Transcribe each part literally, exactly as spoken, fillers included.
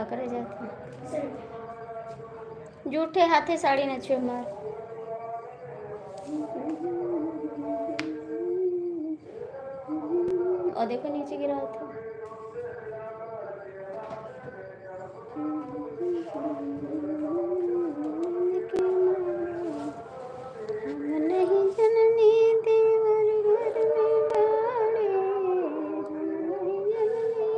करे जात है। जूठे हाथे साड़ी न छुए हमार। और देखो नीचे गिरा था। हम नहीं जननी देवर घर में बाड़े, हम नहीं जननी।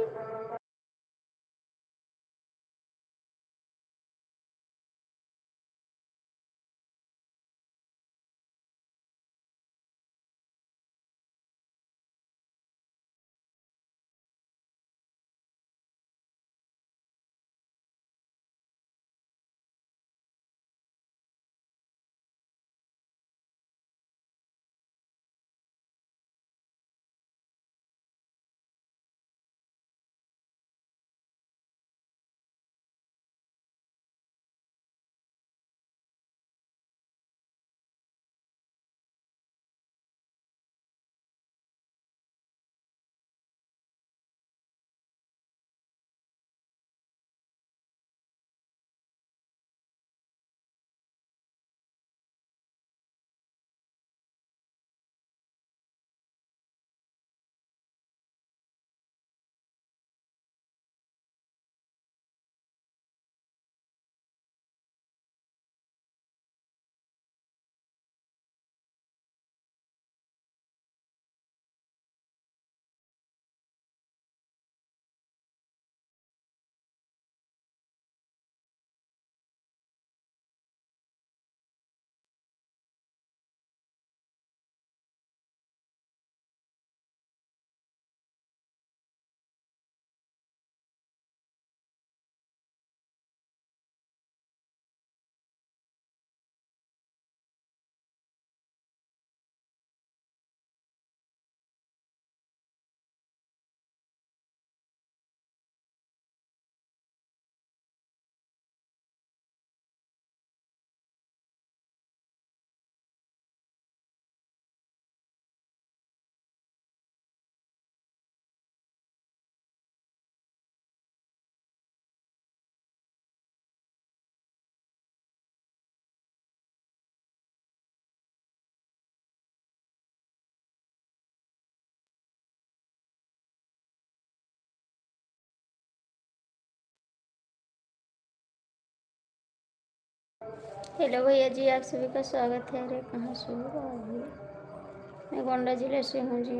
हेलो भैया जी, आप सभी का स्वागत है। अरे, कहाँ से हो आप? मैं गोंडा जिले से हूँ जी।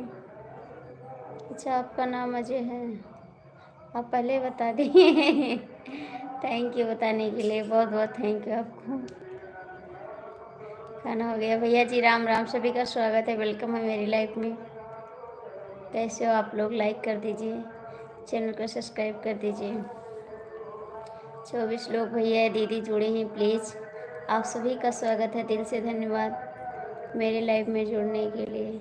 अच्छा, आपका नाम अजय है, आप पहले बता दिए। थैंक यू बताने के लिए, बहुत बहुत थैंक यू आपको। खाना हो गया भैया जी, राम राम, सभी का स्वागत है, वेलकम है मेरी लाइफ में। कैसे हो आप लोग? लाइक कर दीजिए, चैनल को सब्सक्राइब कर दीजिए। चौबीस लोग भैया दीदी जुड़े हैं, प्लीज आप सभी का स्वागत है, दिल से धन्यवाद मेरे लाइव में जुड़ने के लिए।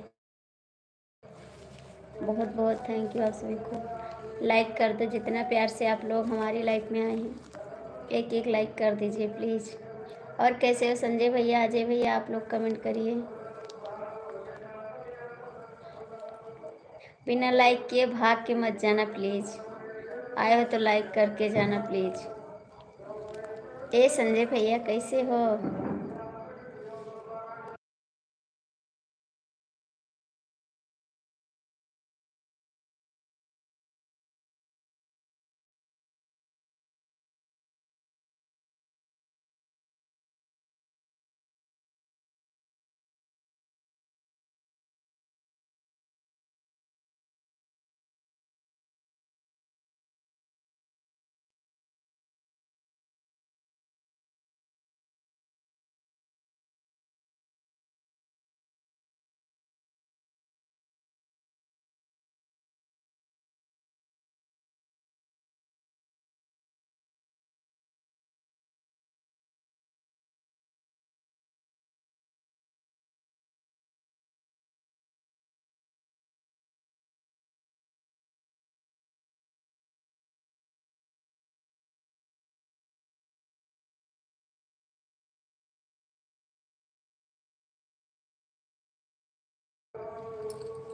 बहुत बहुत थैंक यू आप सभी को। लाइक कर दो, जितना प्यार से आप लोग हमारी लाइफ में आए हैं, एक एक लाइक कर दीजिए प्लीज। और कैसे हो संजय भैया, अजय भैया, आप लोग कमेंट करिए। बिना लाइक किए भाग के मत जाना प्लीज, आए हो तो लाइक करके जाना प्लीज। ए संजय भैया, कैसे हो?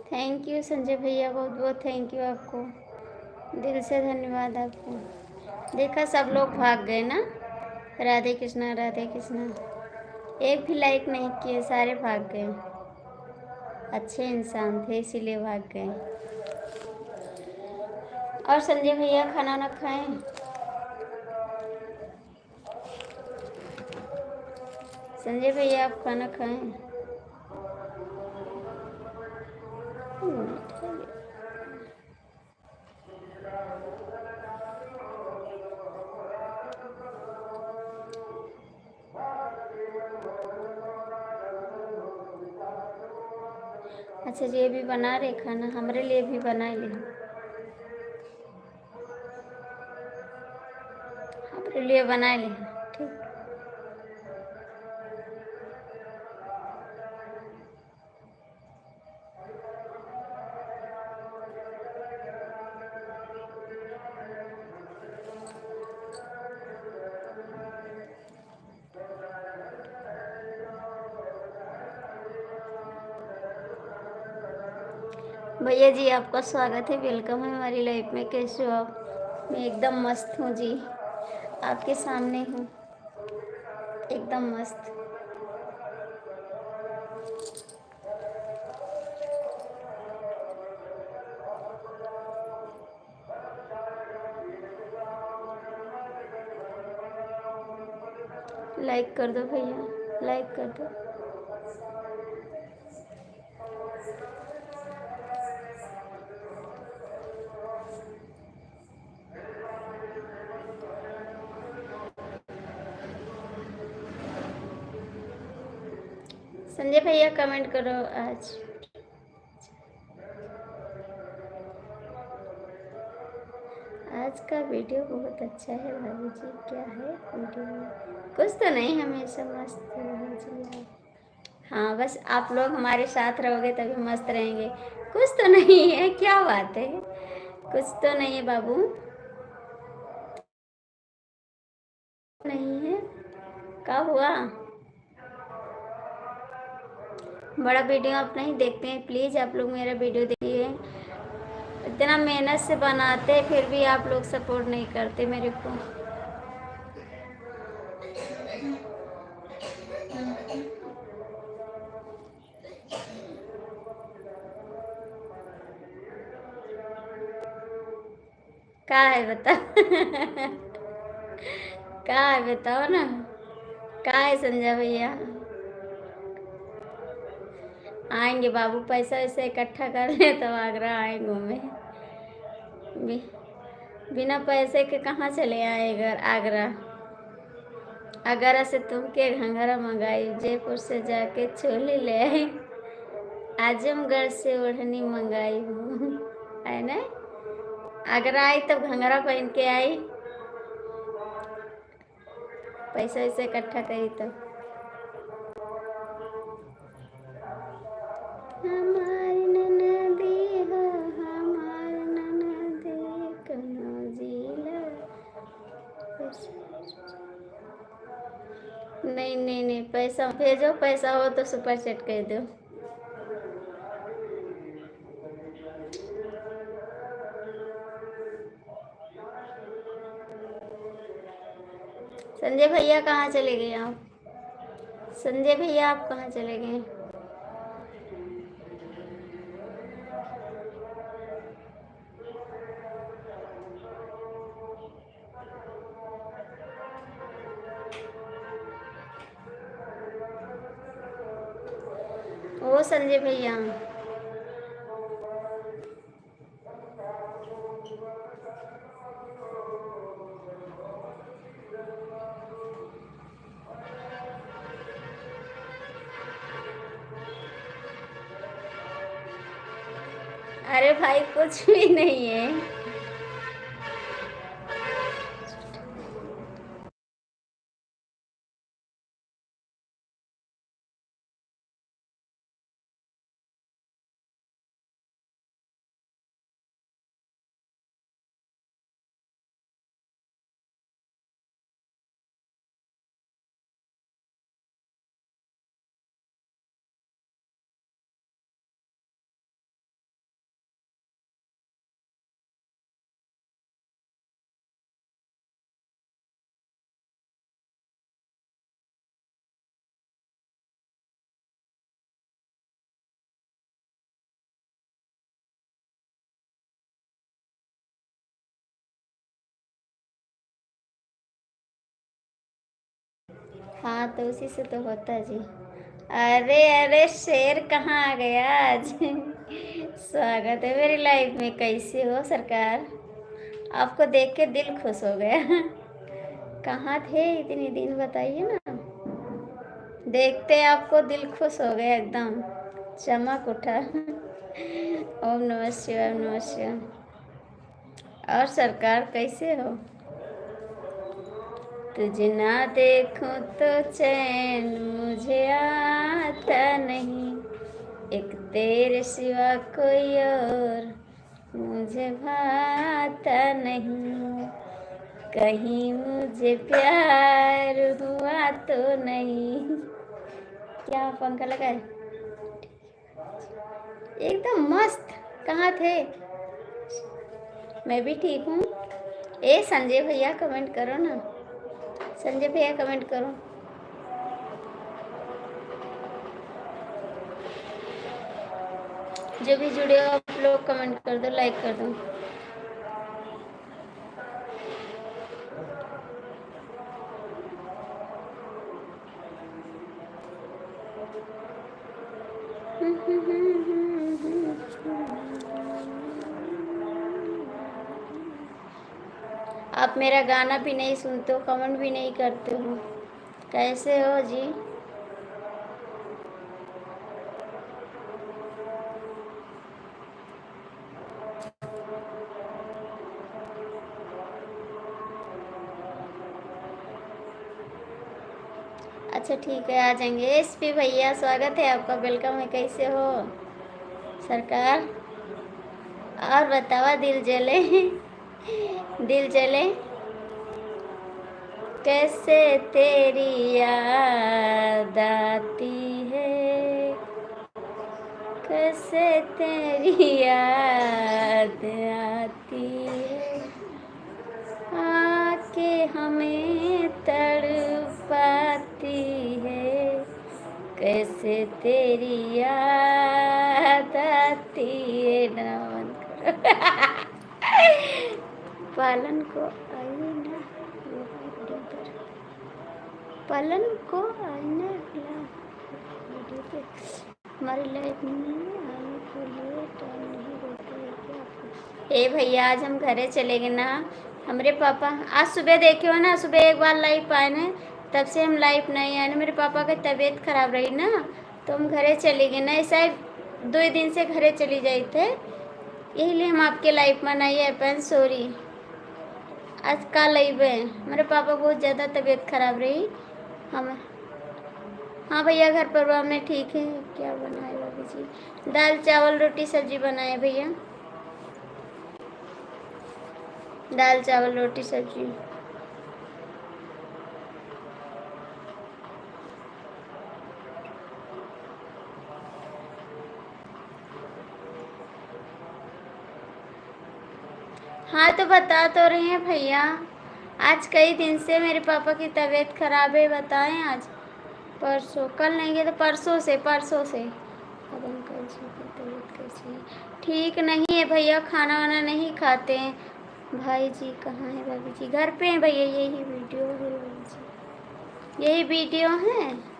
थैंक यू संजय भैया, बहुत बहुत थैंक यू आपको, दिल से धन्यवाद आपको। देखा, सब लोग भाग गए ना। राधे कृष्णा, राधे कृष्णा। एक भी like नहीं किए, सारे भाग गए। अच्छे इंसान थे, इसीलिए भाग गए। और संजय भैया खाना ना खाएं? संजय भैया, आप खाना खाएं? अच्छा जी, ये भी बना रहे खाना, हमरे लिए भी बना ले, हमरे लिए बना ले। ठीक। भैया जी, आपका स्वागत है, welcome है हमारी live में। कैसे हो आप? मैं एकदम मस्त हूँ जी, आपके सामने हूँ, एकदम मस्त। Like कर दो भैया, like कर दो। संजय भैया, comment करो आज। आज का video बहुत अच्छा है बाबूजी। क्या है video में? कुछ तो नहीं, हमेशा मस्त रहो जी आप। हाँ, बस आप लोग हमारे साथ रहोगे तभी मस्त रहेंगे। कुछ तो नहीं है, क्या बात है? कुछ तो नहीं है बाबू। नहीं है, का हुआ? बड़ा video आप नहीं देखते हैं, please आप लोग मेरा video देखिए। इतना मेहनत से बनाते हैं, फिर भी आप लोग support नहीं करते मेरे को। का है बता? का है बताओ ना, का है संजय भैया? आएंगे बाबू, पैसा वैसा इकट्ठा कर ले तब आगरा आए घूमे। बि-, बिना पैसे के कहाँ चले आए घर आगरा? आगरा से तुमके घंघरा मंगाई, जयपुर से जाके चोली ले आई, आजमगढ़ से ओढ़नी मंगाई हूँ, है ना? आगरा आई तब घंघरा पहन के आई, पैसा वैसा इकट्ठा करी तब। हमार ननदी हो, हमार ननदी, कौनो जिला। नहीं, नहीं, नहीं, पैसा भेजो, पैसा हो तो super chat कर दो। संजय भैया कहाँ चले गए आप? संजय भैया, आप कहाँ चले गए? ओ संजय भैया, अरे भाई, कुछ भी नहीं है। हाँ, तो उसी से तो होता है जी। अरे, अरे, शेर कहाँ आ गया आज? स्वागत है मेरी live में। कैसे हो सरकार? आपको देख के दिल खुश हो गया। कहाँ थे इतनी दिन, बताइए ना। देखते आपको दिल खुश हो गया, एकदम चमक उठा। ओम नमः शिवाय, ओम नमः शिवाय। और सरकार, कैसे हो? तुझे ना देखूं तो चैन मुझे आता नहीं, एक तेरे सिवा कोई और मुझे भाता नहीं, कहीं मुझे प्यार हुआ तो नहीं। क्या पंखा लगा है? एकदम मस्त। कहाँ थे? मैं भी ठीक हूँ। ए संजय भैया, comment करो ना। संजय भैया, comment करो। जो भी जुड़े हो आप लोग, comment कर दो, like कर दो। आप मेरा गाना भी नहीं सुनते हो, comment भी नहीं करते हो, कैसे हो जी? अच्छा, ठीक है, आ जाएंगे। एसपी भैया, स्वागत है आपका, welcome है। कैसे हो सरकार? और बतावा, दिल जले, दिल जले, कैसे तेरी याद आती है, कैसे तेरी याद आती है, आके हमें तड़पाती है, कैसे तेरी याद आती है। ना, बंद करो। पालन को आई ना, पालन को आई ना, ला, video पे। हमारे live में आने के लिए time नहीं रहता है क्या आपको? ए भैया, आज हम घरे चले गए ना। हमरे पापा आज सुबह देखे हो ना, सुबह एक बार live आए ना, तब से हम live नहीं आए ना। मेरे पापा की तबीयत खराब रही ना, तो हम घरे चले गए ना। ऐसा ही दो दिन से घरे चली जाए थे, यही लिए हम आपके live में नहीं आ पाए। Sorry। आज का live है, मेरे पापा बहुत ज़्यादा तबीयत खराब रही। हम, हाँ भैया, घर परिवार में ठीक है। क्या बनाए बाबूजी? दाल, चावल, रोटी, सब्जी बनाए भैया। दाल, चावल, रोटी, सब्जी। हाँ, तो बता तो रहे हैं भैया, आज कई दिन से मेरे पापा की तबीयत खराब है। बताएं, आज, परसों, कल नहीं गए तो परसों से, परसों से। अब अंकल जी की तबीयत कैसी है? ठीक नहीं है भैया, खाना वाना नहीं खाते हैं। भाई जी कहाँ है? भाभी जी घर पे हैं भैया, यही video है भाभी जी, यही video है।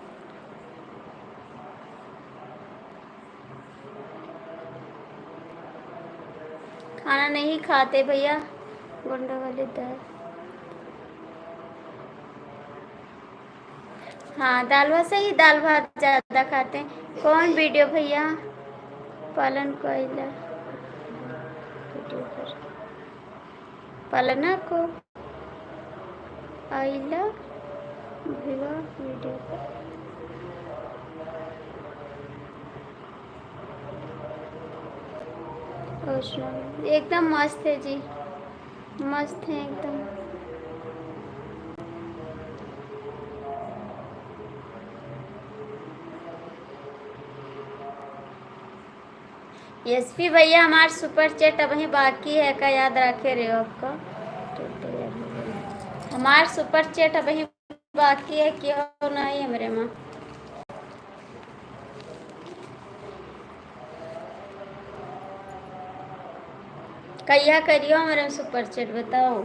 खाना नहीं खाते भैया, गुंडा वाले दाल। हाँ, दाल भात सही, दाल भात ज़्यादा खाते हैं। कौन video भैया? पालन कोयला video पर। पालना को आइला भैया video पर। और सुनाओ, एकदम मस्त है जी, मस्त है एकदम। एसपी भैया, हमार super chat अबहीं बाकी है का? याद रखे रहे हो आपका? हमार super chat अबहीं बाकी है, केहू नहीं हमरे मा। कहिया करियो हमरे मा super chat, बताओ।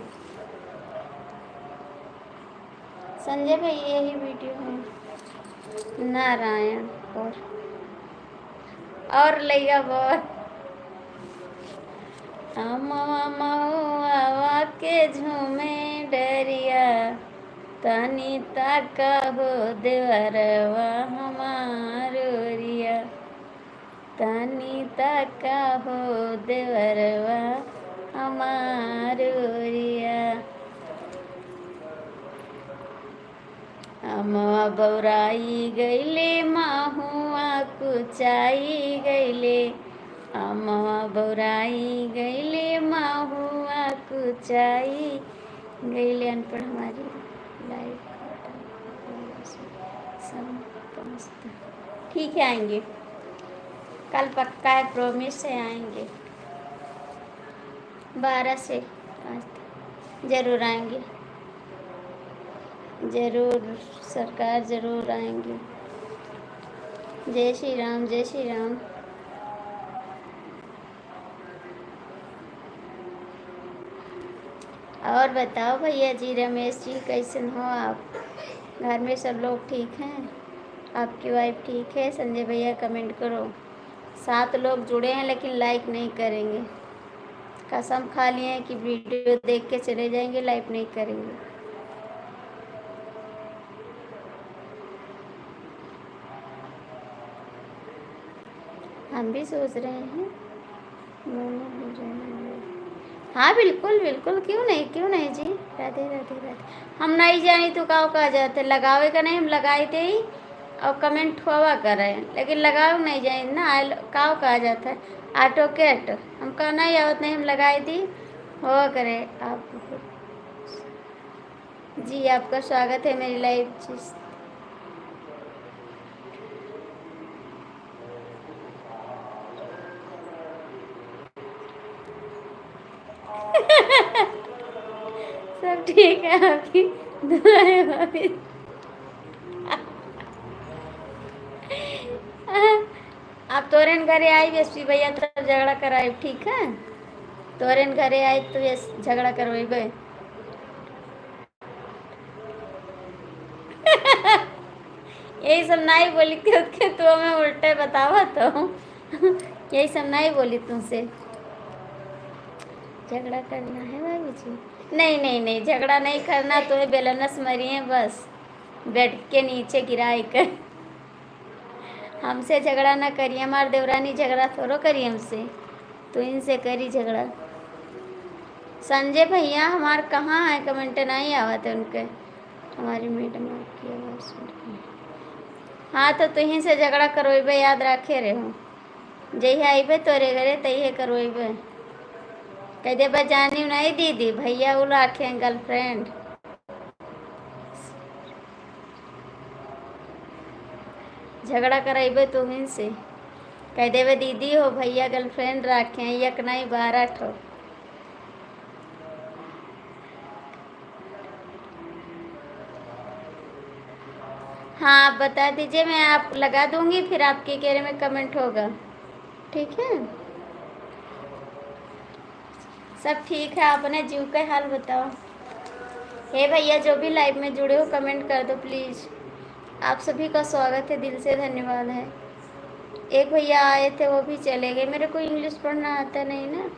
संजय भाई, यही वीडियो है। नारायण और, और लइका बोल। अमवा महुआ के झूमे डरिया, तनी ताका हो देवरवा हमार ओरिया। तनी ताका हो देवरवा हमार ओरिया। अमवा बौराई गइले, महुआ कुचाई गइले। अमवा बौराई गइले, महुआ कुचाई गइले। अनपढ़ हमारी लाइफ खत्म। ठीक है, आएंगे। कल पक्का है, प्रॉमिस है, आएंगे। बारह से पाँच तक जरूर आएंगे। जरूर सरकार, जरूर आएंगे। जय श्री राम, जय श्री राम। और बताओ भैया जी, रमेश जी, कैसन हो आप? घर में सब लोग ठीक हैं? आपकी वाइफ ठीक है? संजय भैया कमेंट करो। सात लोग जुड़े हैं लेकिन लाइक नहीं करेंगे। कसम खा लिए हैं कि वीडियो देख के चले जाएंगे, लाइक नहीं करेंगे। हम भी सोच रहे हैं। हाँ, बिल्कुल, बिल्कुल, क्यों नहीं, क्यों नहीं जी। राधे, राधे, राधे। हम नहीं जानी तो का कहा जाते, लगावे का नहीं, हम लगाई देई और कमेंट होवा करे, लेकिन लगावे नहीं जानी ना, आयल का कहा जाता है, ऑटो कैट। हमका नहीं आवत नहीं, हम लगाई दी, होवा करे आप। जी, आपका स्वागत है मेरी लाइव। जी, सब ठीक है आपकी दुआ है भाभी। आप तोरेन घरे आई एसपी भैया, तब झगड़ा कराई, ठीक है? तोरेन घरे आई तो ये झगड़ा करवाइबे। यही सब नहीं बोली थी उसके, तो हमें उल्टे बतावा तो। यही सब नहीं बोली तुमसे। झगड़ा करना है भाभी जी? नहीं, नहीं, नहीं, झगड़ा नहीं करना, तो ये बेलनस मरी है बस, बेड के नीचे गिरा एक। हमसे झगड़ा ना करी, हमार देवरानी झगड़ा थोड़ो करी हमसे, तो इनसे करी झगड़ा। संजय भैया हमार कहाँ है? कमेंट नहीं आवत है उनके। हमारी मैडम आपकी आवाज़ सुन रही है। हाँ, तो तुहीं से झगड़ा करवेबे, याद रखे रहो। जइहे अइबे तोरे घरे, तइहे करवेबे। कह देबे, "जानी नहीं दीदी, भैया वो रखे हैं गर्लफ्रेंड।" झगड़ा करइबे तुहिन से। कह देबे, "दीदी हो, भैया गर्लफ्रेंड रखे हैं, एक नहीं, बारह ठो।" हाँ, आप बता दीजिए, मैं आप लगा दूंगी, फिर आपके घेरे में कमेंट होगा, ठीक है? सब ठीक है, आप अपने जीव का हाल बताओ। हे भैया, जो भी लाइव में जुड़े हो, कमेंट कर दो प्लीज। आप सभी का स्वागत है, दिल से धन्यवाद है। एक भैया आए थे, वो भी चले गए। मेरे को इंग्लिश पढ़ना आता नहीं ना,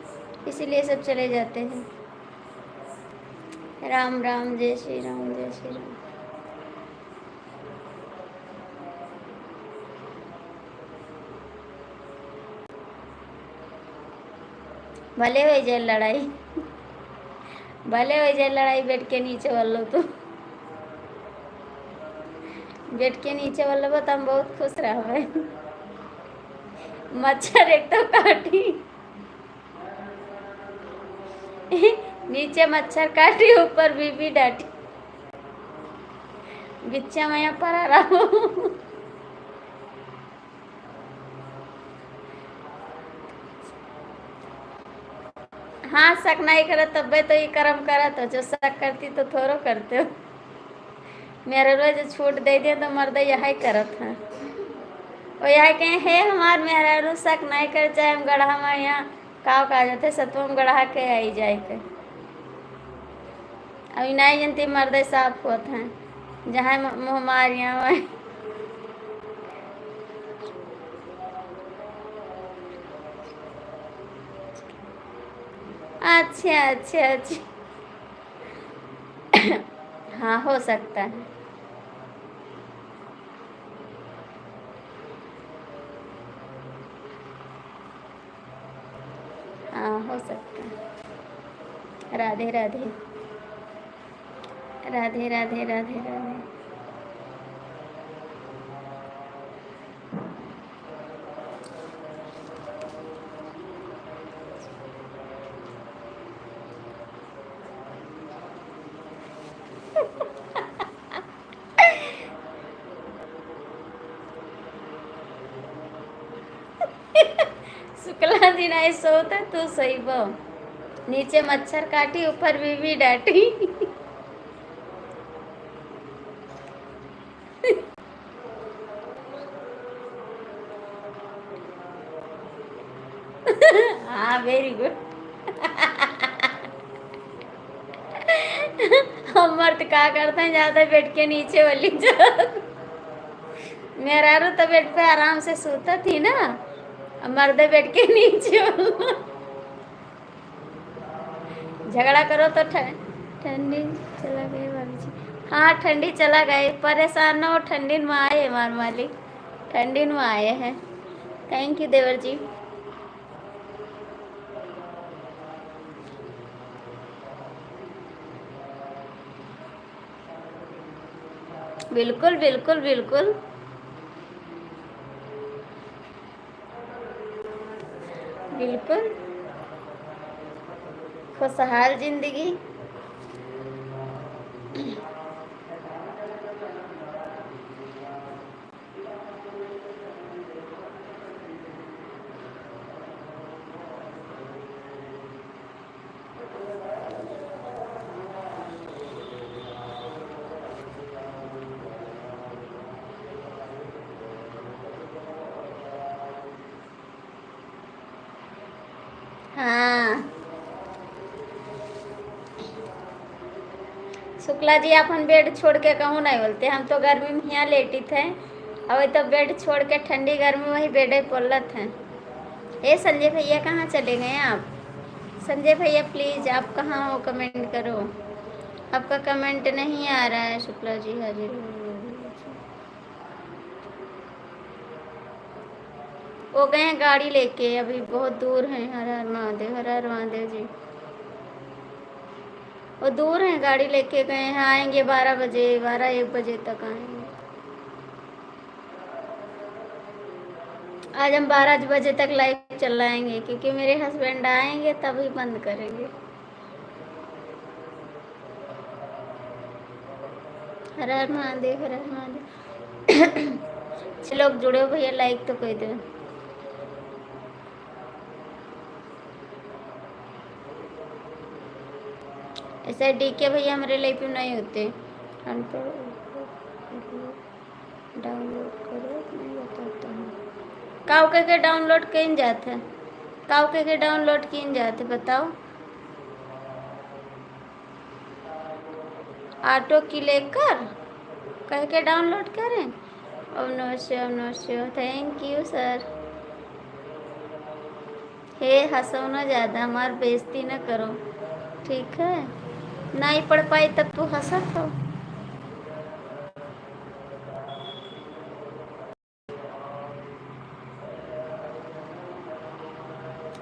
इसीलिए सब चले जाते हैं। राम राम, जय श्री राम, जय श्री राम। भले होइ जाए लड़ाई, भले होइ जाए लड़ाई, बेड के नीचे वालो तो, बेड के नीचे वालो बा, तो हम बहुत खुश रहबे। मच्छर एक तो काटी, नीचे मच्छर काटी, ऊपर बीबी डांटी, बिच्चा मया परा रहो। हाँ, शक नहीं करत, तब्बे तो ये कर्म करत हो। जो शक करती तो थोड़ो करते हो। मेरे रोज छूट दे दिए तो मर्द यही करत है। वो यही कहें, "हे हमार मेहरारू, शक नहीं कर, चाहे हम गढ़ा में यहाँ काव का जाते, सतुआ में गढ़ा के आई जाए के।" अभी नहीं जनती मर्द साफ होत हैं। जहाँ म-, मुँह मारिया वहीं। अच्छा, अच्छा, अच्छा। हाँ, हो सकता है। हाँ, हो सकता है। राधे, राधे। राधे, राधे, राधे, राधे। शुक्ला जी नहीं सोते तो सही बा। नीचे मच्छर काटी, ऊपर बीबी डांटी। हाँ, very good। हम मर्द का करते हैं, ज्यादा बेड के नीचे वाली जो मेहरारू तो बेड पे आराम से सोता थी ना, अब मर्द बेड के नीचे वाला। झगड़ा करो तो ठ-, ठंडी चला गए भाभी जी। हाँ, ठंडी चला गए, परेशान ना हो, ठंडी में आए हमार मालिक, ठंडी में आए हैं। Thank you देवर जी। बिल्कुल, बिल्कुल, बिल्कुल। बिल्कुल। खुशहाल जिंदगी। हाँ। शुक्ला जी, आपन बेड छोड़ के कहूँ नहीं बोलते, हम तो गर्मी में हियाँ लेटित हैं, अउर तो बेड छोड़ के ठंडी गर्मी वही बेडे पोलत हैं। ए संजय भैया, कहाँ चले गए आप? संजय भैया, please, आप कहाँ हो, comment करो। आपका comment नहीं आ रहा है। शुक्ला जी हाजिर हो। वो गए हैं गाड़ी लेके, अभी बहुत दूर हैं। हर हर महादेव, हर हर महादेव जी। वो दूर हैं, गाड़ी लेके गए हैं, आएंगे बारह बजे, बारह एक बजे तक आएंगे। आज हम बारह बजे तक live चलाएंगे, क्योंकि मेरे husband आएंगे तभी बंद करेंगे। हर हर महादेव, हर हर महादेव। छह लोग जुड़े हो भैया, like तो कर दो। ऐसा डीके भैया हमारे live पे नहीं होते। Download करो, मैं बताता हूँ। काउ कह के download किन जात है? काउ कह के download किन जात है, बताओ? Auto clicker कह के download करें। ओम नमः शिवाय, ओम नमः शिवाय। Thank you sir। हे हंसो ना ज्यादा, हमार बेइज्जती ना करो, ठीक है? नहीं पढ़ पाई तब तू हंसत हो।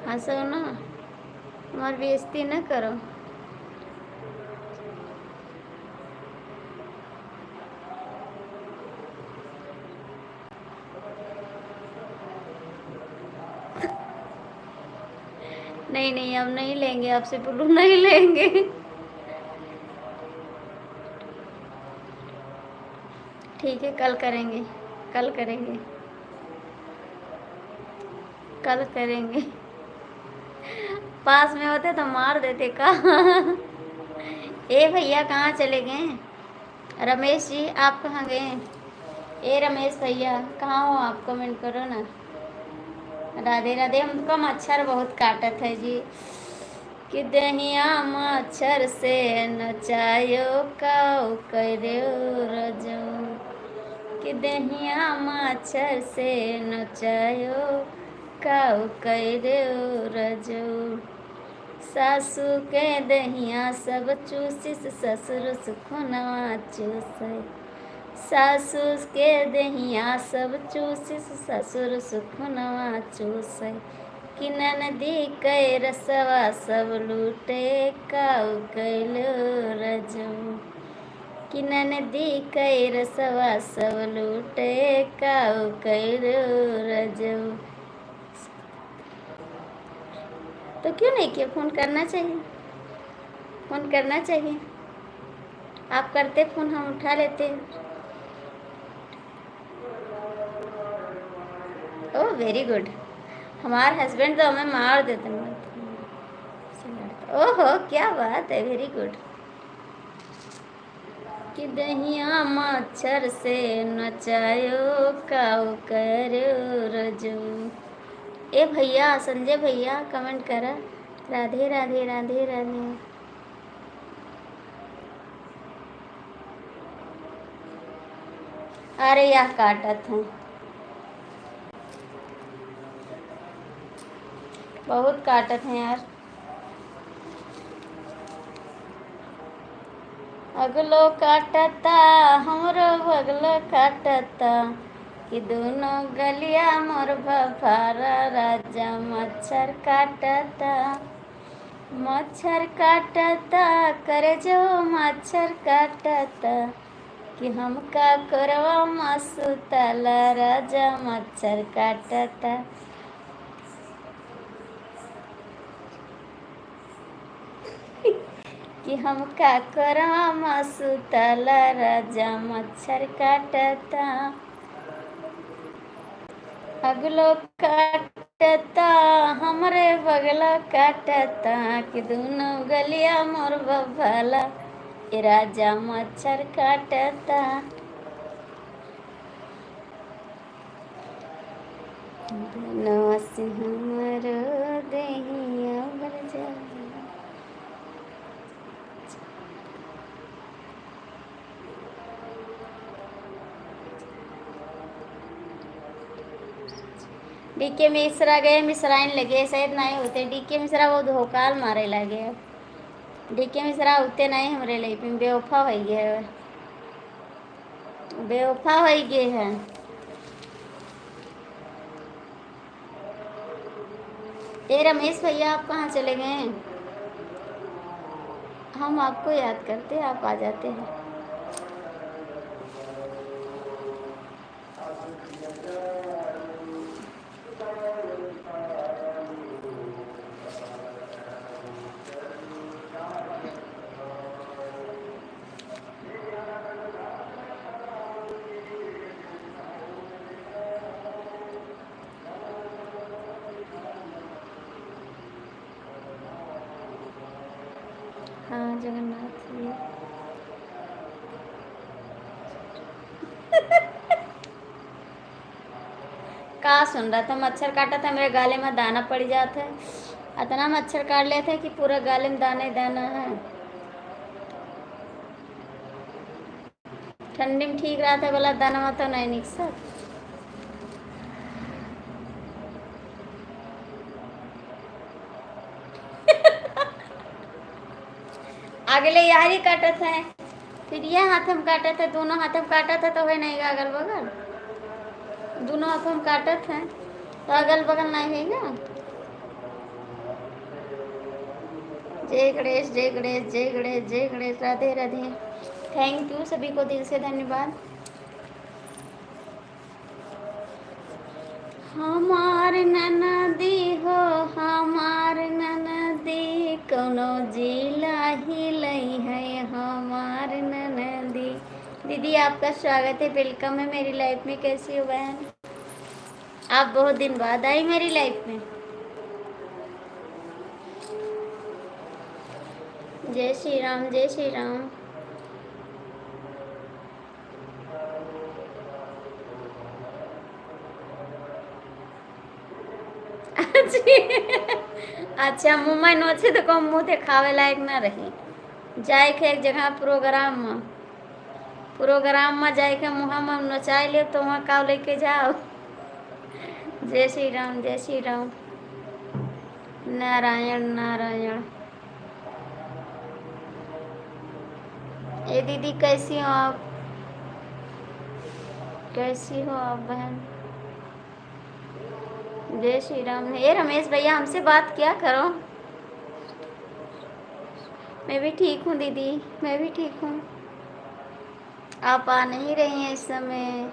हंसो ना, हमार बेइज्जती ना करो। नहीं, नहीं, हम नहीं लेंगे आपसे, बोलो, नहीं लेंगे। ठीक है, कल करेंगे, कल करेंगे, कल करेंगे। पास में होते तो मार देते का। ए भैया, कहाँ चले गए? रमेश जी, आप कहाँ गए? ए रमेश भैया, कहाँ हो आप? Comment करो ना। राधे राधे। हमका मच्छर बहुत काटत है जी। कि देहिया मच्छर से नचायो काऊ करेउ रजऊ, कि देहिया मच्छर से नचायो काऊ करेउ रजऊ। सासू के देहिया सब चूसिस, ससुर सुखुनवा चूसै। सासू के देहिया सब चूसिस, ससुर सुखुनवा चूसै। कि ननदी कै रसवा सब लूटे काऊ कैलो रजऊ, कि ननदी कै रसवा सब लूटे काऊ कैलो रजऊ। तो क्यों नहीं किया? फोन करना चाहिए, फोन करना चाहिए। आप करते फोन, हम उठा लेते हैं। Oh, very good। हमार हस्बैंड तो हमें मार देते हैं। ओहो, क्या बात है, very good। कि दहिया मच्छर से नचायो, काऊ करो रजू। ए भैया, संजय भैया, कमेंट करा। राधे राधे, राधे राधे। अरे, यह काटत हैं, बहुत काटत हैं यार। अगलो काटता, हमरो बगलो काटता, कि दोनों गलिया मोर भभारा, राजा मच्छर काटता। मच्छर काटता, करे जो मच्छर काटता, कि हमका कोरवा मा सुताला, राजा मच्छर काटता। कि हमका कोरवा मा सुताला, राजा मच्छर काटता। अगलो काटता, हमरे बगला काटता, कि दोनों गलिया मोर बभाला, ए राजा मच्छर काटता। नस हमरो देहिया भर जाला। डीके मिश्रा गए, मिश्राइन लगे, शायद नहीं होते। डीके मिश्रा वो धोकाल मारे लगे। डीके मिश्रा होते नहीं हमरे लाइफ में, बेवफा होइ गए, बेवफा होइ गए हैं। ए रमेश भैया, आप कहाँ चले गए? हम आपको याद करते, आप आ जाते हैं। हाँ, जगन्नाथ जी। का सुन रहा था? मच्छर काटा था, मेरे गाले में दाना पड़ जाता है। इतना मच्छर काट लेते हैं कि पूरा गाले में दाना ही दाना है। ठंडी में ठीक रहत है, बोला दनवा तो नहीं निकसत। अगले यारी काटत है, फिर ये हाथ हम काटत है, दोनों हाथ हम काटत है, तो है नहीं अगल बगल, दोनों हाथ हम काटत है, तो अगल बगल नहीं है ना। जय गणेश, जय गणेश, जय गणेश, जय गणेश, राधे राधे। Thank you सभी को, दिल से धन्यवाद। हमार ननदी हो, हमार ननदी, कौनो जिला हिलई है हमार ननदी। दीदी, आपका स्वागत है, welcome है मेरी live में। कैसी हो बहन? आप बहुत दिन बाद आई मेरी live में। जय श्री राम, जय श्री राम। जी। अच्छा, मुँह में नोचे तो कौन मुँह देखावे लायक ना रही। जाए के एक जगह प्रोग्राम में, प्रोग्राम में जाए के मुँह में नोचाए ले तो वहाँ का लेके जाओ। जय श्री राम, जय श्री राम। नारायण, नारायण। ए दीदी, कैसी हो आप? कैसी हो आप बहन? जय श्री राम। हे रमेश भैया, हमसे बात किया करो। मैं भी ठीक हूँ दीदी, मैं भी ठीक हूँ। आप आ नहीं रही हैं इस समय।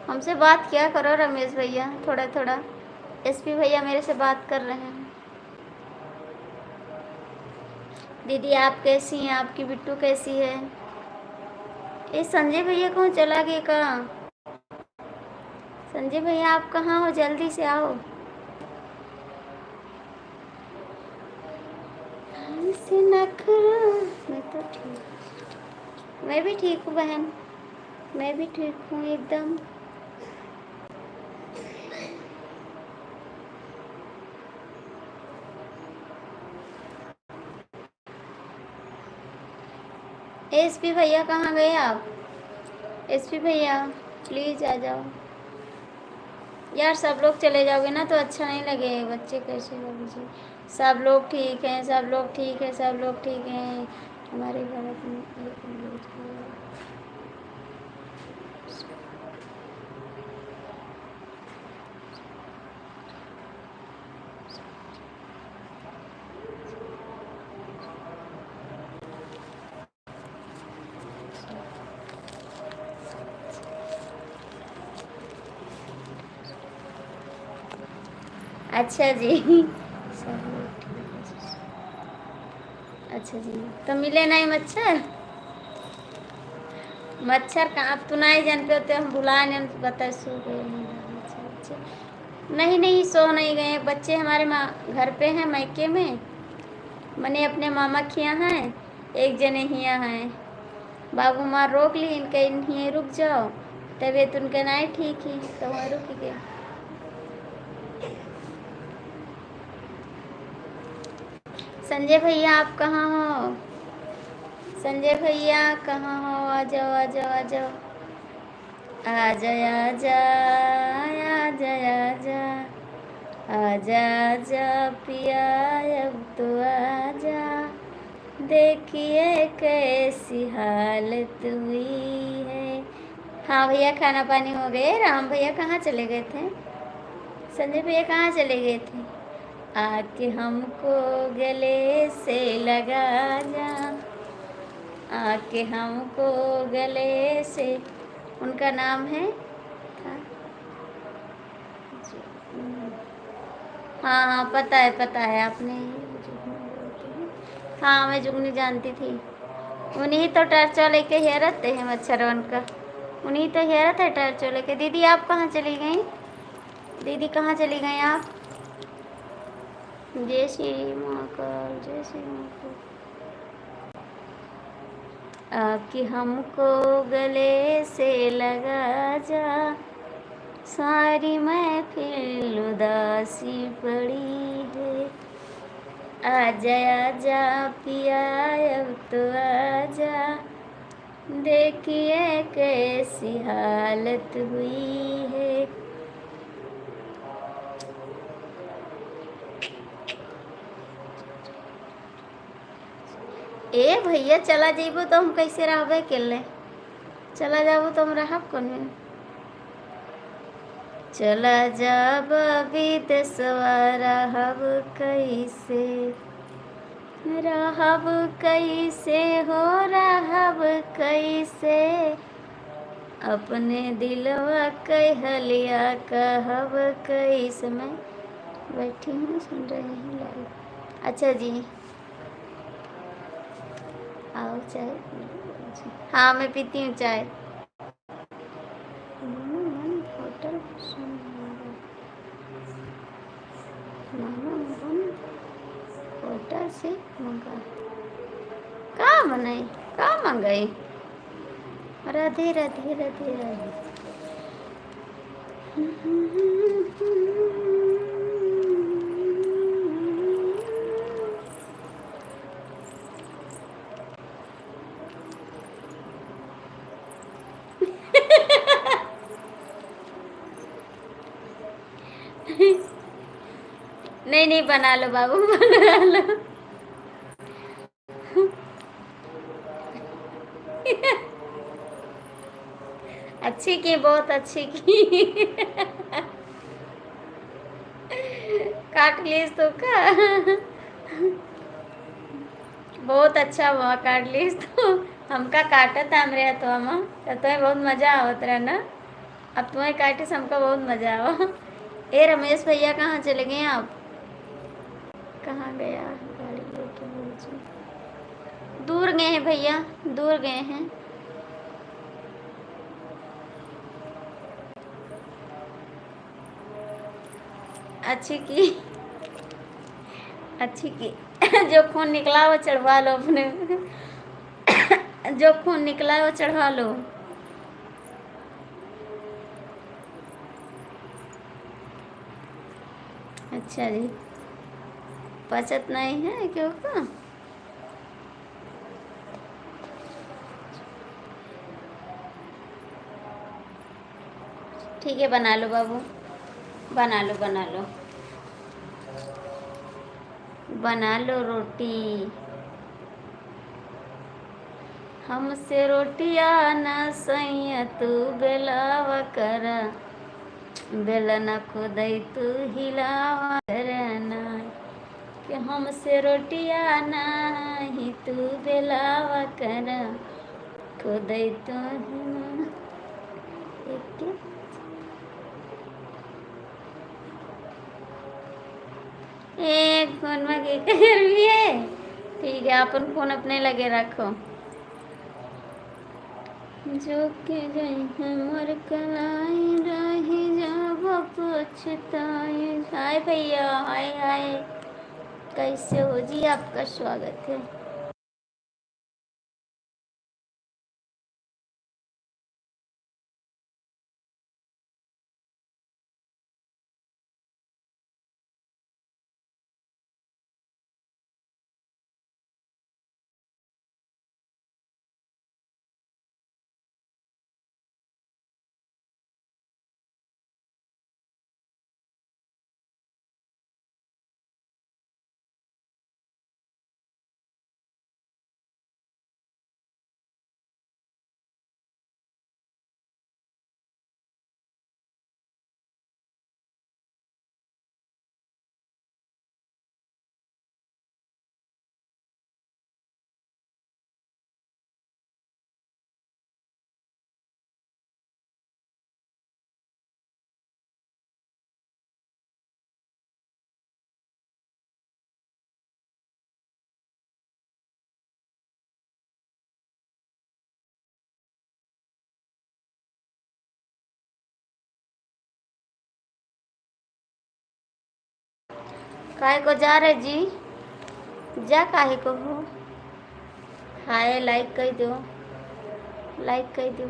हमसे बात किया करो रमेश भैया, थोड़ा थोड़ा। एसपी भैया मेरे से बात कर रहे हैं। दीदी आप कैसी हैं? आपकी बिट्टू कैसी है? ए संजय भैया कहूँ चला गए का? संजय भैया आप कहाँ हो? जल्दी से आओ। से नखरा, मैं तो ठीक, मैं भी ठीक हूँ बहन, मैं भी ठीक हूँ एकदम। एसपी भैया कहाँ गए आप? एसपी भैया प्लीज आ जाओ यार, सब लोग चले जाओगे ना तो अच्छा नहीं लगे। बच्चे कैसे लोग जी? सब लोग ठीक हैं, सब लोग ठीक हैं, सब लोग ठीक हैं। हमारे भारत में एक लोग अच्छा जी। अच्छा जी, तो मिले नहीं मच्छर? मच्छर का अब तो नहीं जान पे होते, हम भुला नहीं बता सो गए। अच्छा, अच्छा। नहीं, नहीं, सो नहीं गए। बच्चे हमारे माँ घर पे हैं, मायके में, मने अपने मामा के यहाँ हैं, एक जने हियाँ हैं। बाबू माँ रोक ली इनके, इन्हें रुक जाओ, तबीयत उनके नहीं ठीक ही, तो वहाँ रुक गए। संजय भैया, आप कहाँ हो? संजय भैया, कहाँ हो? आ जाओ, आ जाओ, आ जाओ। आजा, आजा, आजा, आजा, आजा, आजा पिया, अब तो आजा, देखिए कैसी हालत हुई है। हाँ भैया, खाना पानी हो गए। राम भैया कहाँ चले गए थे? संजय भैया कहाँ चले गए थे? आके हमको गले से लगा जा, आके हमको गले से, उनका नाम है, था? हाँ, हाँ, पता है, पता है, आपने ही जुगनू बोलते हैं। हाँ, मैं जुगनू जानती थी। उन्हीं तो टर्चो लेके हेरत हैं मच्छरवन का, उन्हीं तो हेरत है टर्चो लेके। दीदी, आप कहाँ चली गई? दीदी, कहाँ चली गई आप? जय श्री महाकाल, जय श्री महाकाल। आके हमको गले से लगा जा, सारी महफिल उदासी पड़ी है। आजा, आजा पिया, अब तो आजा, देखिए कैसी हालत हुई है। ए भैया, चला जइबो तो हम कैसे रहबे अकेले? चला जाबो तो हम रहब कौन में? चला जाब विदेशवा, रहब कैसे? रहब कैसे हो, रहब कैसे? अपने दिलवा के हलिया कहब कैसे? मैं बैठी हूँ, सुन रही हूँ लाइव। अच्छा जी, आओ चाय। हाँ, मैं पीती हूँ चाय। मानो मन होटल से मंगा। मानो मन होटल से मंगा। का बनाई? का मंगाई? राधे, राधे, राधे, राधे। नहीं, नहीं, बना लो बाबू, बना लो। अच्छी की, बहुत अच्छी की। काट लीस तो का? बहुत अच्छा हुआ, काट लीस तो। हमका काटत हमरे हथवा में, तो तुम्हें बहुत मजा आवत रहा ना। अब तुम्हें काटे से हमका बहुत मजा आवा। ए रमेश भैया, कहाँ चले गए आप? कहाँ गया गाड़ी लेके भौजी? दूर गए हैं भैया, दूर गए हैं। अच्छी की, अच्छी की। जो खून निकला वो चढ़वा लो अपने। जो खून निकला वो चढ़वा लो। अच्छा जी, पचत नहीं है क्यों का? ठीक है, बना लो बाबू, बना लो, बना लो, बना लो रोटी। हमसे रोटिया ना सैया तू बेलावा करा, बेलना खुदै तू हिलावा करना। कि हमसे रोटिया नाही तू बेलावा करा, खुदै तू ही ना। एक, एक फोन में के कर लिए। ठीक है, अपन फोन अपने लगे रखो। जो के जइहे मोर कलाई, रही जाब पछताई। हाय भैया, हाय, हाय। कैसे हो जी? आपका स्वागत है। काहे को जा रहे जी? जा काहे को हो? हाय, लाइक कर दो, लाइक कर दो।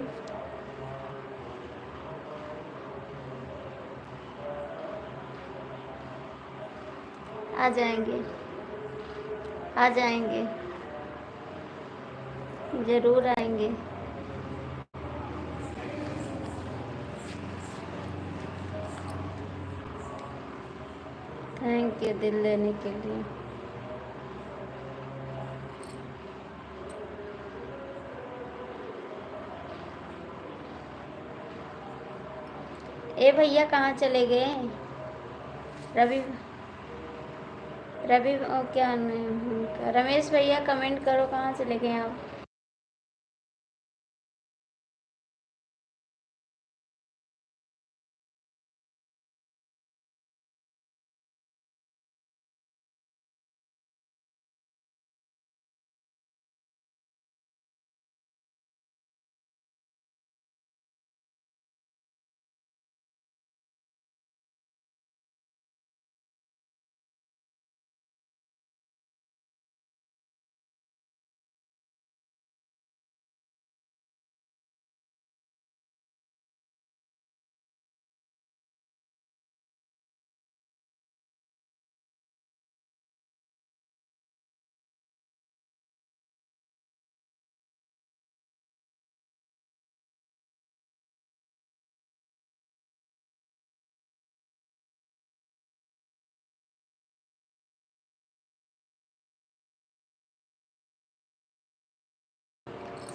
आ जाएंगे, आ जाएंगे, जरूर आएंगे। थैंक यू दिल लेने के लिए। ए भैया, कहाँ चले गए? रवि, रवि, ओ, क्या नाम है उनका? रमेश भैया, कमेंट करो, कहाँ चले गए आप?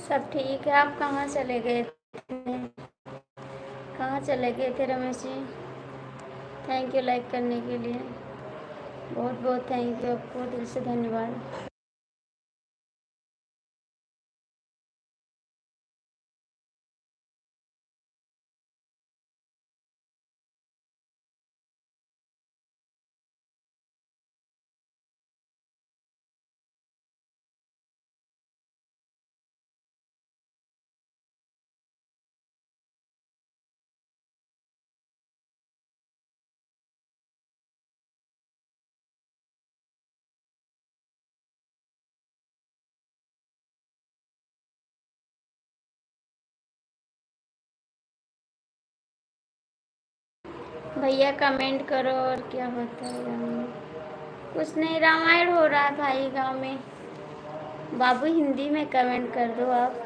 सब ठीक है। आप कहाँ चले गए थे? कहाँ चले गए थे रमेश जी? Thank you like करने के लिए, बहुत बहुत thank you आपको, दिल से धन्यवाद। भैया comment करो, और क्या होता है गाँव में? कुछ नहीं, रामायण हो रहा है भाई गाँव में। बाबू हिंदी में comment कर दो आप।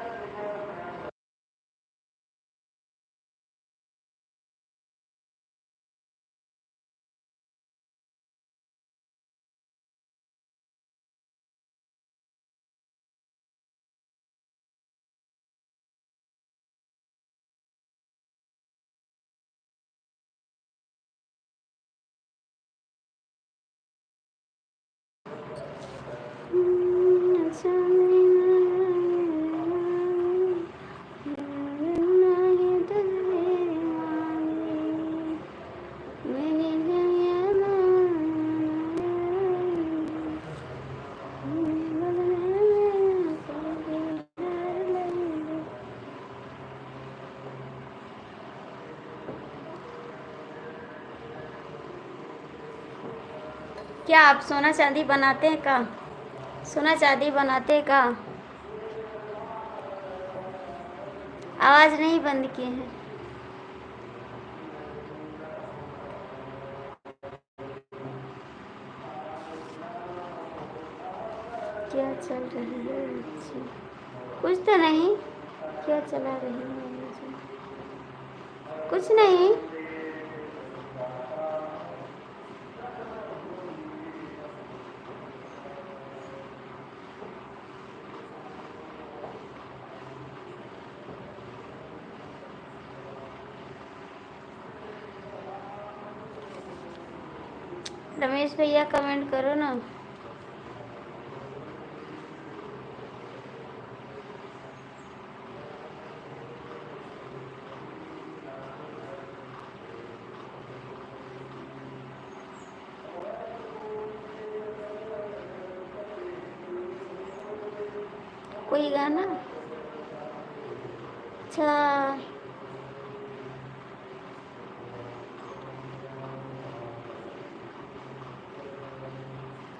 क्या आप सोना चांदी बनाते हैं का? सोना चांदी बनाते हैं का? आवाज नहीं बंद किए हैं। क्या चल रही है? अच्छा, कुछ तो नहीं। क्या चला रही है? कुछ नहीं। रमेश भैया, comment करो ना। कोई गाना? अच्छा,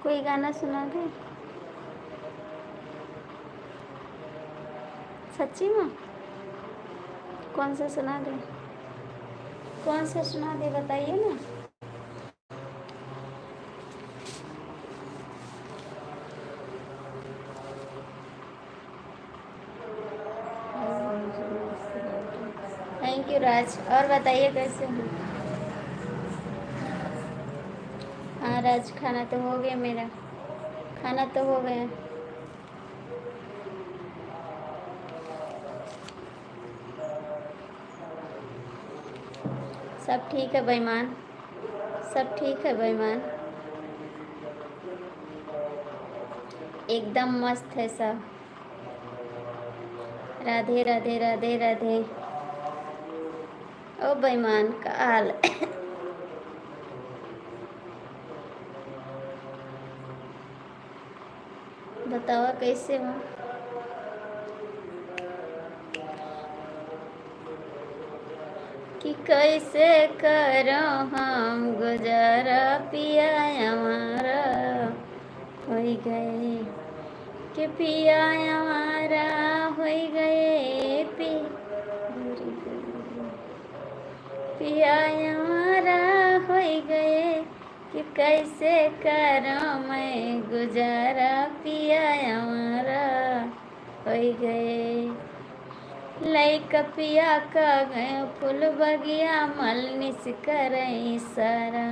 कोई गाना सुना दे। सच्ची में? कौन सा सुना दे? कौन सा सुना दे, बताइए ना। Thank you राज। और बताइए कैसे हो? हाँ राज, खाना तो हो गया मेरा, खाना तो हो गया। सब ठीक है बेईमान, सब ठीक है बेईमान, एकदम मस्त है सब। राधे राधे राधे राधे। ओ बेईमान, का हाल? बतावा कैसे हो? कि कैसे करो हम गुजारा, पिया आवारा होई गए, कि पिया आवारा होई गए, पि-, पिया आवारा होई गए, कि कैसे करो मैं गुजारा, पिया आवारा होई गए। लइका पिया का गए फूल बगिया, मलनिस करे इशारा।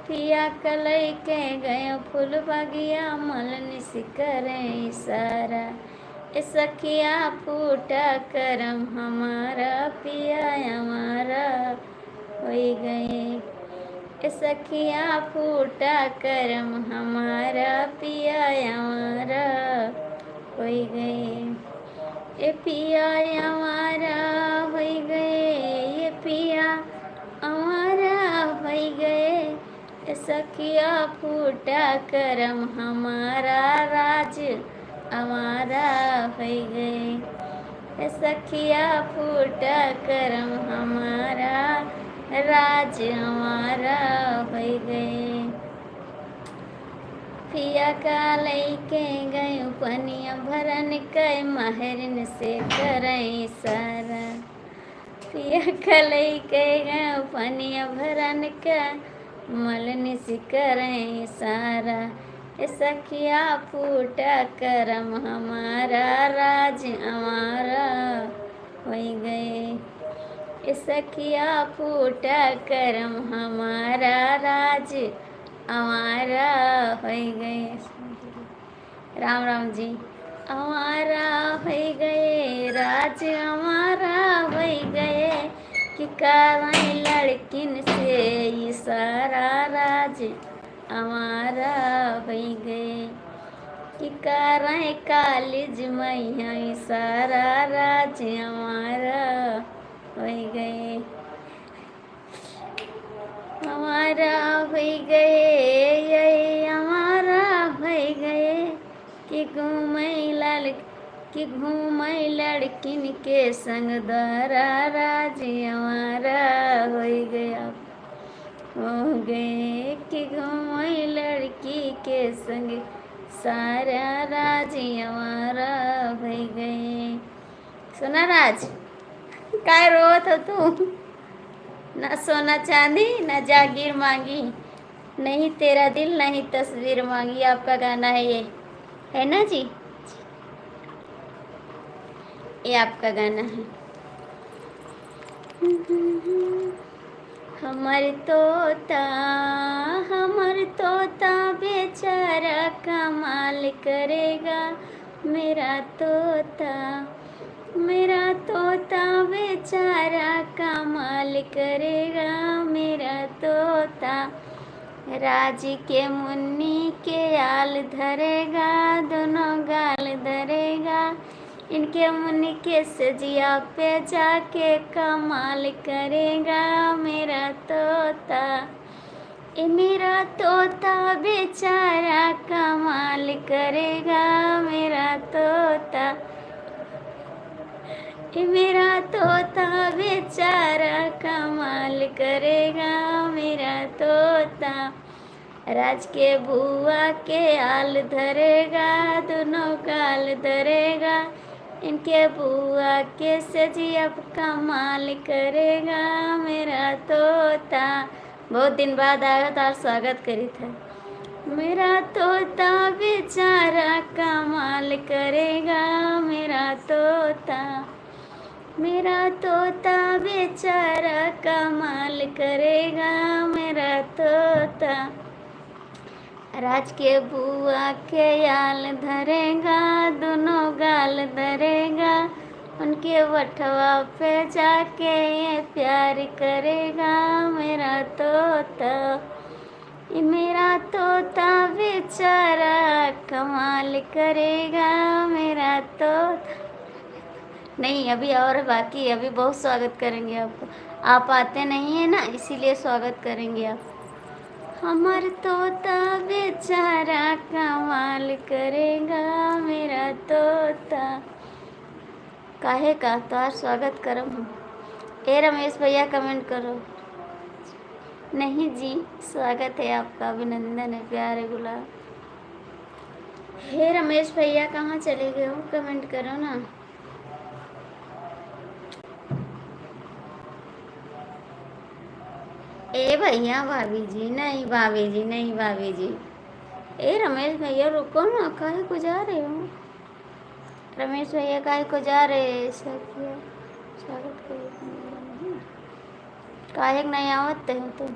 पिया का लइके गए फूल बगिया, मलनिस करे इशारा। ए सखिया फूटा करम हमारा, पिया आवारा होई गए। ए सखिया फूटा करम हमारा, पिया आवारा होई गए। ए पिया आवारा होई गए, ए पिया आवारा होई गए। ए सखिया फूटा करम हमारा, राज आवारा होई गए। ए सखिया फूटा करम हमारा, राज आवारा होई गए। पिया का लइके गयो पनिया भरन के, महरिन से करे इशारा। पिया का लइके गयो पनिया भरन के, मलनी से करे इशारा। ए सखिया फूटा करम हमारा, राज आवारा होई गए। ए सखिया फूटा करम हमारा, राज आवारा होई गए। राम राम जी। आवारा होई गए, राज आवारा होई गए, कि कारण लड़किन से इशारा, राज आवारा होई गए, कि कारण कॉलेज में यहाँ इशारा, राज आवारा होई गए। आवारा होई गए, ये आवारा होई गए, कि घूमे लड़-, कि घूमे लड़किन के संग द्वारा, राज आवारा होई गए, हो गए, कि घूमे लड़की के संग सारा, राज आवारा होई गए। सोना राज, काय रोवत हो तू? ना सोना चांदी, ना जागीर मांगी, नहीं तेरा दिल, नहीं तस्वीर मांगी। आपका गाना है ये, है ना जी? ये आपका गाना है। हमर तोता, हमर तोता बेचारा कमाल करेगा, मेरा तोता, मेरा तोता बेचारा कमाल करेगा, मेरा तोता। राज के मुन्नी के आल धरेगा, दोनों गाल धरेगा, इनके मुन्नी के सजिया पे जाके कमाल करेगा मेरा तोता। ए मेरा तोता बेचारा कमाल करेगा मेरा तोता। ए मेरा तोता बेचारा कमाल करेगा मेरा तोता। राज के बुआ के आल धरेगा, दोनों गाल धरेगा। इनके बुआ के सजिया पे कमाल करेगा मेरा तोता। बहुत दिन बाद आयो तो आज स्वागत करित है। मेरा तोता बेचारा कमाल करेगा मेरा तोता। मेरा तोता बेचारा कमाल करेगा मेरा तोता। राज के बुआ के आल धरेगा, दोनों गाल धरेगा, उनके वठवा पे जाके ये प्यार करेगा मेरा तोता। ये मेरा तोता बेचारा कमाल करेगा मेरा तोता। नहीं, अभी और बाकी, अभी बहुत स्वागत करेंगे आपको। आप आते नहीं है ना, इसीलिए स्वागत करेंगे आप। हमर तोता बेचारा कमाल करेगा मेरा तोता। काहे का तोहार स्वागत करब हम। ए रमेश भैया comment करो। नहीं जी, स्वागत है आपका, अभिनंदन है प्यारे गुलाब। हे रमेश भैया, कहाँ चले गए हो? Comment करो ना। ए भैया, भाभी जी, नहीं भाभी जी, नहीं भाभी जी। ए रमेश भैया, रुको ना, काहे को जा रहे हो? रमेश भैया, काहे को जा रहे हैं? सब किया, स्वागत करिए। काहे के नहीं आवत हो तुम?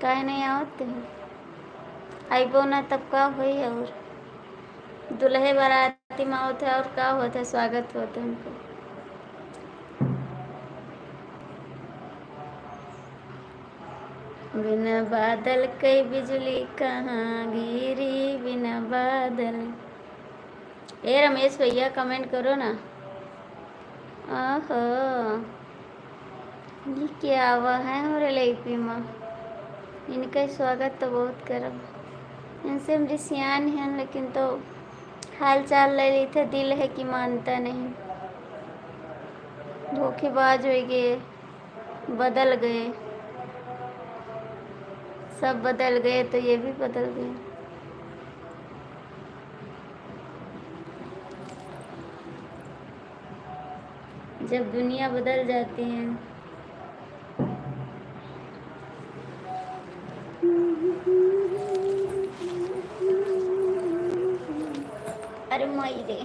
काहे नहीं आवत हो? आइबो ना, तब का होई और? दुल्हे बाराती में होत है और का होत है, स्वागत होत है उनको। बिना बादल के बिजुली कहाँ गिरी, बिना बादल। ए रमेश भैया, comment करो ना। ओहो, ये क्या आवा है हमरे लाइफ में? इनका स्वागत तो बहुत करब। इनसे हम रिसियान हैं, लेकिन तो हाल चाल ले लेते, दिल है कि मानता नहीं। धोखेबाज हो गए, बदल गए, सब बदल गए तो ये भी बदल गए। जब दुनिया बदल जाती है। अरे माई रे।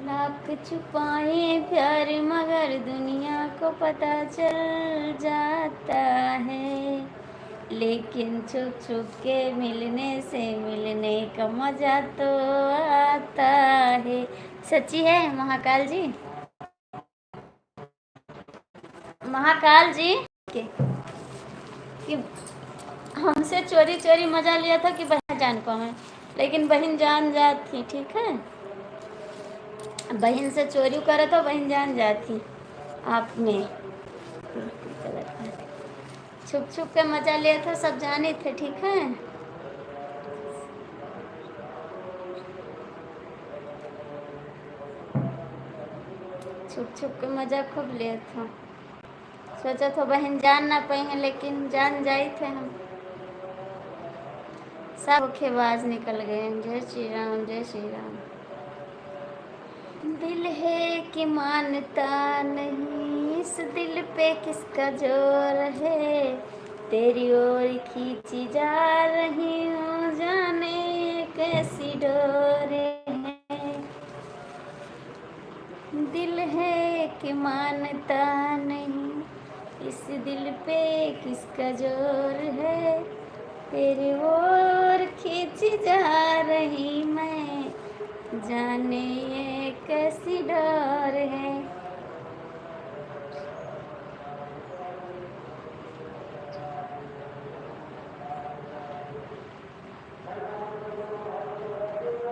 लाख छुपाए प्यार मगर दुनिया को पता चल जाता है, लेकिन छुप छुप के मिलने से मिलने का मजा तो आता है। सच्ची है महाकाल जी, महाकाल जी के, कि हमसे चोरी चोरी मजा लिया था कि बहन जान पावे, लेकिन बहन जान जात थी, ठीक है। बहन से चोरी करे तो बहन जान जात थी आप में। छुप छुप के मजा लेत हो, सब जाने थे, ठीक है। छुप छुप के मजा खूब लेत हो। सोचत हो बहन जान ना पाई हैं, लेकिन जान जाई थे हम। सब धोखेबाज निकल गए हैं। जय श्री राम, जय श्री राम। दिल है कि मानता नहीं, इस दिल पे किसका जोर है, तेरी ओर खींची जा रही हूँ, जाने ये कैसी डोर है। दिल है कि मानता नहीं, इस दिल पे किसका जोर है, तेरी ओर खींची जा रही मैं, जाने ये कैसी डोर है।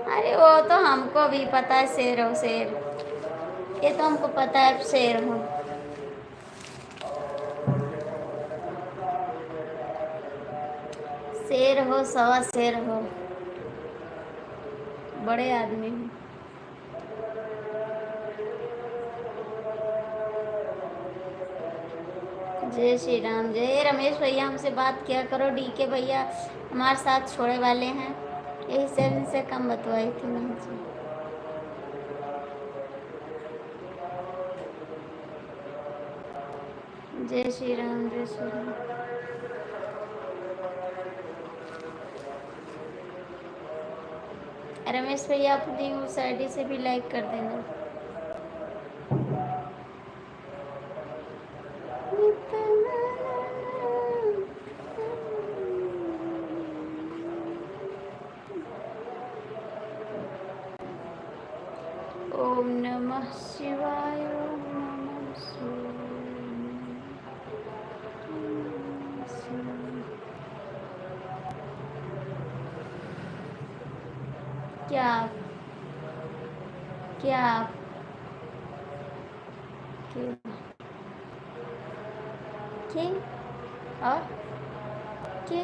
अरे वो तो हमको भी पता है, शेर हो शेर, ये तो हमको पता है, शेर हो। शेर हो, सवा शेर हो, बड़े आदमी हो। जय श्री राम। जय रमेश भैया, हमसे बात किया करो, डीके भैया हमारे साथ छोड़े वाले हैं, यही से इनसे कम बतवाई थी मैंने जी। जय श्री राम, जय श्री राम। रमेश भैया, अपनी उस आईडी से भी लाइक कर देना। ओम नमः शिवाय, ओम नमः शिवाय, ओम नमः शिवाय। क्या आप, क्या आप, क्या? के? और? के?